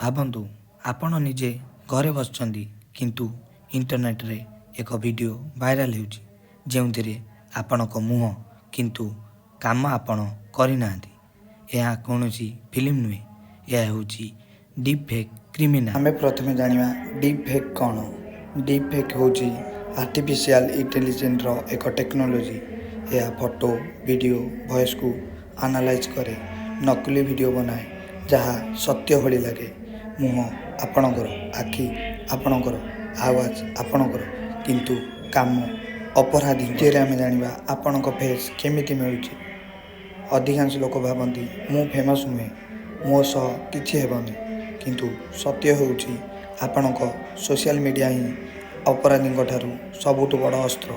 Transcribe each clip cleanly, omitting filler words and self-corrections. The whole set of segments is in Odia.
ଭାବନ୍ତୁ, ଆପଣ ନିଜେ ଘରେ ବସିଛନ୍ତି, କିନ୍ତୁ ଇଣ୍ଟରନେଟରେ ଏକ ଭିଡ଼ିଓ ଭାଇରାଲ ହେଉଛି, ଯେଉଁଥିରେ ଆପଣଙ୍କ ମୁହଁ, କିନ୍ତୁ କାମ ଆପଣ କରିନାହାନ୍ତି। ଏହା କୌଣସି ଫିଲ୍ମ ନୁହେଁ, ଏହା ହେଉଛି ଡିପ୍ ଫେକ୍ କ୍ରିମିନାଲ। ଆମେ ପ୍ରଥମେ ଜାଣିବା ଡିପ୍ ଫେକ୍ କ'ଣ। ଡିପ୍ ଫେକ୍ ହେଉଛି ଆର୍ଟିଫିସିଆଲ ଇଣ୍ଟେଲିଜେନ୍ସର ଏକ ଟେକ୍ନୋଲୋଜି। ଏହା ଫଟୋ, ଭିଡ଼ିଓ, ଭଏସକୁ ଆନାଲାଇଜ୍ କରେ, ନକଲି ଭିଡ଼ିଓ ବନାଏ, ଯାହା ସତ୍ୟ ଭଳି ଲାଗେ। ମୁହଁ ଆପଣଙ୍କର, ଆଖି ଆପଣଙ୍କର, ଆୱାଜ ଆପଣଙ୍କର, କିନ୍ତୁ କାମ ଅପରାଧୀ। ଦ୍ୱିତୀୟରେ ଆମେ ଜାଣିବା ଆପଣଙ୍କ ଫେସ୍ କେମିତି ମିଳୁଛି। ଅଧିକାଂଶ ଲୋକ ଭାବନ୍ତି, ମୁଁ ଫେମସ୍ ନୁହେଁ, ମୋ ସହ କିଛି ହେବନି। କିନ୍ତୁ ସତ୍ୟ ହେଉଛି, ଆପଣଙ୍କ ସୋସିଆଲ ମିଡ଼ିଆ ହିଁ ଅପରାଧୀଙ୍କ ଠାରୁ ସବୁଠୁ ବଡ଼ ଅସ୍ତ୍ର।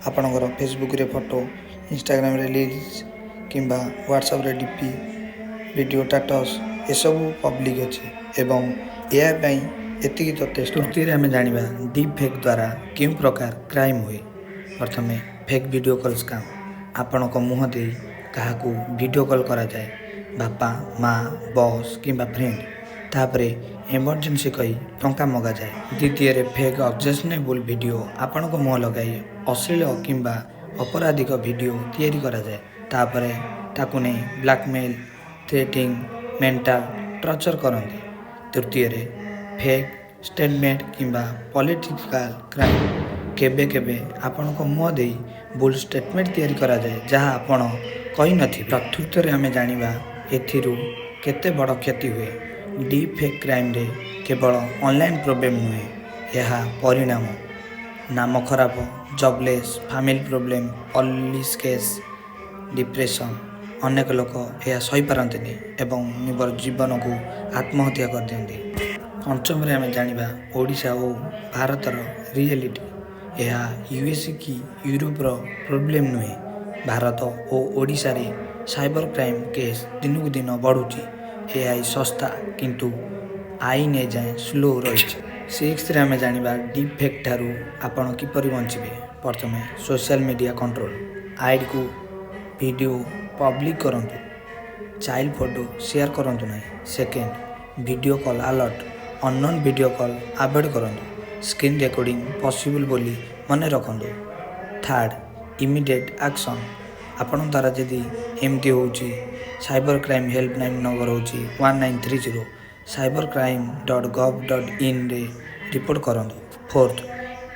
ଆପଣଙ୍କର ଫେସବୁକରେ ଫଟୋ, ଇନଷ୍ଟାଗ୍ରାମରେ ରିଲ୍ସ କିମ୍ବା ହ୍ୱାଟ୍ସଆପ୍ରେ ଡିପି, ଭିଡ଼ିଓ ଷ୍ଟାଟସ୍, ଏସବୁ ପବ୍ଲିକ୍ ଅଛି ଏବଂ ଏହା ପାଇଁ ଏତିକି ଯଥେଷ୍ଟ। ତୃତୀୟରେ ଆମେ ଜାଣିବା ଡିପ୍ ଫେକ୍ ଦ୍ୱାରା କେଉଁ ପ୍ରକାର କ୍ରାଇମ୍ ହୁଏ। ପ୍ରଥମେ, ଫେକ୍ ଭିଡ଼ିଓ କଲ୍ ସ୍କାମ୍। ଆପଣଙ୍କ ମୁହଁ ଦେଇ କାହାକୁ ଭିଡ଼ିଓ କଲ୍ କରାଯାଏ, ବାପା, ମା, ବସ୍ କିମ୍ବା ଫ୍ରେଣ୍ଡ। ତାପରେ ଏମର୍ଜେନ୍ସି କହି ଟଙ୍କା ମଗାଯାଏ। ଦ୍ୱିତୀୟରେ, ଫେକ୍ ଅବଜେକ୍ସନେବୁଲ୍ ଭିଡ଼ିଓ। ଆପଣଙ୍କ ମୁହଁ ଲଗାଇ ଅଶ୍ଳୀଳ କିମ୍ବା ଅପରାଧିକ ଭିଡ଼ିଓ ତିଆରି କରାଯାଏ। ତାପରେ ତାକୁ ନେଇ ବ୍ଲାକମେଲ୍, ଥ୍ରେଟିଂ, ମେଣ୍ଟାଲ ଟର୍ଚର କରନ୍ତି। ତୃତୀୟରେ, ଫେକ୍ ଷ୍ଟେଟମେଣ୍ଟ କିମ୍ବା ପଲିଟିକାଲ କ୍ରାଇମ୍। କେବେ କେବେ ଆପଣଙ୍କ ମୁହଁ ଦେଇ ଭୁଲ ଷ୍ଟେଟମେଣ୍ଟ ତିଆରି କରାଯାଏ, ଯାହା ଆପଣ କହିନଥିବେ। ଚତୁର୍ଥରେ ଆମେ ଜାଣିବା ଏଥିରୁ କେତେ ବଡ଼ କ୍ଷତି ହୁଏ। ଡିପ୍ ଫେକ୍ କ୍ରାଇମ୍ରେ କେବଳ ଅନଲାଇନ୍ ପ୍ରୋବ୍ଲେମ୍ ନୁହେଁ, ଏହା ପରିଣାମ ନାମ ଖରାପ, jobless, family problem, police case, depression. ଅନେକ ଲୋକ ଏହା ସହିପାରନ୍ତିନି ଏବଂ ନିଜର ଜୀବନକୁ ଆତ୍ମହତ୍ୟା କରିଦିଅନ୍ତି। ପଞ୍ଚମରେ ଆମେ ଜାଣିବା ଓଡ଼ିଶା ଓ ଭାରତର ରିଏଲିଟି। ଏହା ୟୁଏସ୍ କି ୟୁରୋପର ପ୍ରୋବ୍ଲେମ୍ ନୁହେଁ। ଭାରତ ଓ ଓଡ଼ିଶାରେ ସାଇବର କ୍ରାଇମ୍ କେସ୍ ଦିନକୁ ଦିନ ବଢ଼ୁଛି। ଏଆଇ ଶସ୍ତା, କିନ୍ତୁ ଆଇନ ଏଯାଏଁ ସ୍ଲୋ ରହିଛି। ସିକ୍ସଥରେ ଆମେ ଜାଣିବା ଡିପ୍ ଫେକ୍ ଠାରୁ ଆପଣ କିପରି ବଞ୍ଚିବେ। ପ୍ରଥମେ, ସୋସିଆଲ ମିଡ଼ିଆ କଣ୍ଟ୍ରୋଲ। ଆଇଡ଼ିକୁ ଭିଡ଼ିଓ ପବ୍ଲିକ୍ କରନ୍ତୁ, ଚାଇଲ୍ଡ ଫଟୋ ସେୟାର କରନ୍ତୁ ନାହିଁ। Second, video call alert. Unknown video call avoid କରନ୍ତୁ। ସ୍କ୍ରିନ୍ ରେକର୍ଡ଼ିଂ ପସିବୁଲ୍ ବୋଲି ମନେ ରଖନ୍ତୁ। Third, immediate action. ଆପଣଙ୍କ ଦ୍ୱାରା ଯଦି ଏମିତି ହେଉଛି, ସାଇବର କ୍ରାଇମ୍ ହେଲ୍ପଲାଇନ୍ ନମ୍ବର ହେଉଛି 1930, cybercrime.gov.inରେ ରିପୋର୍ଟ କରନ୍ତୁ। Fourth,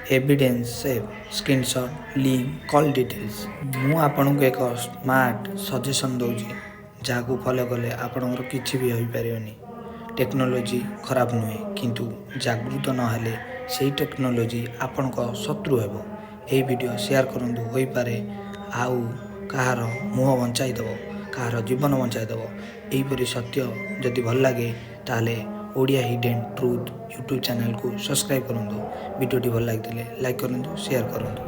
evidence save, screenshot, link, call details. ମୁଁ ଆପଣଙ୍କୁ ଏକ ସ୍ମାର୍ଟ ସଜେସନ୍ ଦେଉଛି, ଯାହାକୁ ଫଲୋ କଲେ ଆପଣଙ୍କର କିଛି ବି ହୋଇପାରିବନି। ଟେକ୍ନୋଲୋଜି ଖରାପ ନୁହେଁ, କିନ୍ତୁ ଜାଗୃତ ନହେଲେ ସେଇ ଟେକ୍ନୋଲୋଜି ଆପଣଙ୍କ ଶତ୍ରୁ ହେବ। ଏହି ଭିଡ଼ିଓ ସେୟାର କରନ୍ତୁ। ହୋଇପାରେ ଆଉ କାହାର ମୁହଁ ବଞ୍ଚାଇଦେବ, କାହାର ଜୀବନ ବଞ୍ଚାଇଦେବ। ଏହିପରି ସତ୍ୟ ଯଦି ଭଲ ଲାଗେ, ତାହେଲେ ଓଡ଼ିଆ ହିଡେନ୍ ଟ୍ରୁଥ୍ ୟୁଟ୍ୟୁବ୍ ଚ୍ୟାନେଲକୁ ସବସ୍କ୍ରାଇବ୍ କରନ୍ତୁ। ଭିଡ଼ିଓଟି ଭଲ ଲାଗିଥିଲେ ଲାଇକ୍ କରନ୍ତୁ, ସେୟାର କରନ୍ତୁ।